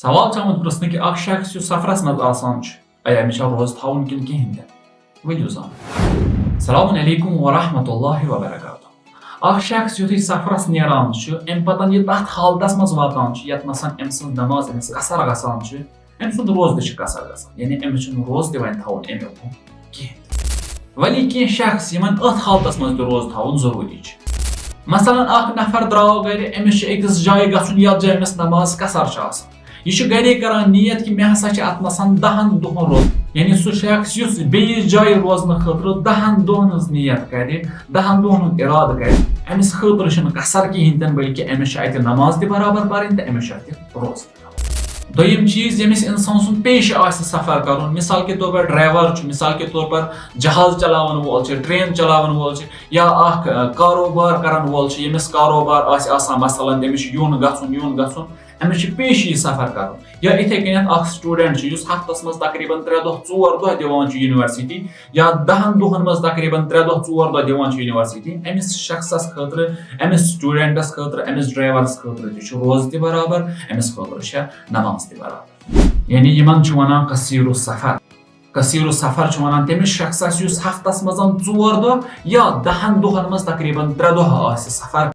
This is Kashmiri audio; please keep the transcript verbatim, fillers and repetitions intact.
سوال چھُ آمُت پرژھنہٕ کہِ اکھ شخص یُس سفرس منٛز آسان چھُ، ایا أمِس چھا روزٕ تھاوُن کِنہٕ کِہیٖنۍ تہِ؟ ؤلِو زانو۔ السلام علیکم ورحمۃ اللہ وبرکاتہ۔ اکھ شخص یُتھُے سفرس نیران چھُ، امہِ پتہٕ یہِ تتھ حالتس منٛز واتان چھُ، یتھ نسن أمۍ سٕنٛز نماز أمِس قصر گژھان چھُ، أمۍ سُنٛد روزٕ تہِ چھُ قصر گژھان، یعنی أمِس چھُنہٕ روزٕ تہِ وۄنۍ تھاوُن امیُک کِہیٖنۍ تہِ۔ ولی کینٛہہ شخص یِمن أتھ حالتس منٛز تہِ روزٕ تھاوُن ضروٗری چھُ۔ مثلاً، اکھ نفر درٛاو گرِ، أمِس چھُ أکِس جایہِ گژھُن، یتھ جایہِ أمِس نماز قصر چھِ آسان۔ یہِ چھُ گرے کران نیت کہِ مےٚ ہسا چھِ اتھ نسن دَہن دۄہن روزُن۔ یعنی سُہ شخص یُس بیٚیِس جایہِ روزنہٕ خٲطرٕ دَہن دۄہن ہٕنٛز نیت کرِ، دَہن دۄہن ہُنٛد ارادٕ کرِ، أمِس خٲطرٕ چھُنہٕ قصر کِہیٖنۍ تہِ نہٕ، بلکہِ أمِس چھِ اتہِ نماز تہِ برابر پرٕنۍ تہٕ أمِس چھُ اتہِ روزٕ تہِ تھاوُن۔ دوٚیِم چیٖز، ییٚمِس انسان سُنٛد پیشہٕ آسہِ سفر کرُن، مثال کے طور پر ڈرائیور چھُ، مثال کے طور پر جہاز چلاون وول چھُ، ٹرین چلاون وول چھُ، یا اکھ، ا، کاروبار کرن وول چھُ، ییٚمِس کاروبار آسہِ آسان، مثلاً تٔمِس چھُ یُن گژھُن، یُن گژھُن، أمِس چھُ پیشہٕ یہِ سفر کرُن۔ یا یِتھے کٔنٮ۪تھ اکھ student چھُ، یُس ہفتس منٛز تقریباً ترٛےٚ دۄہ، ژور دۄہ دِوان چھُ university، یا دَہن دۄہن منٛز تقریباً ترٛےٚ دۄہ، ژور دۄہ دِوان چھُ university، أمِس شخصس خٲطرٕ، أمِس studentس خٲطرٕ، أمِس ڈرائیورس خٲطرٕ تہِ چھُ روزٕ تہِ برابر، أمِس خٲطرٕ چھےٚ نماز تہِ برابر۔ یعنی یِمن چھُ ونان قصیر السفر۔ قصیر السفر چھُ ونان تٔمِس شخصس، یُس ہفتس منٛز ژور دۄہ یا دَہن دۄہن منٛز تقریباً ترٛےٚ دۄہ آسہِ سفر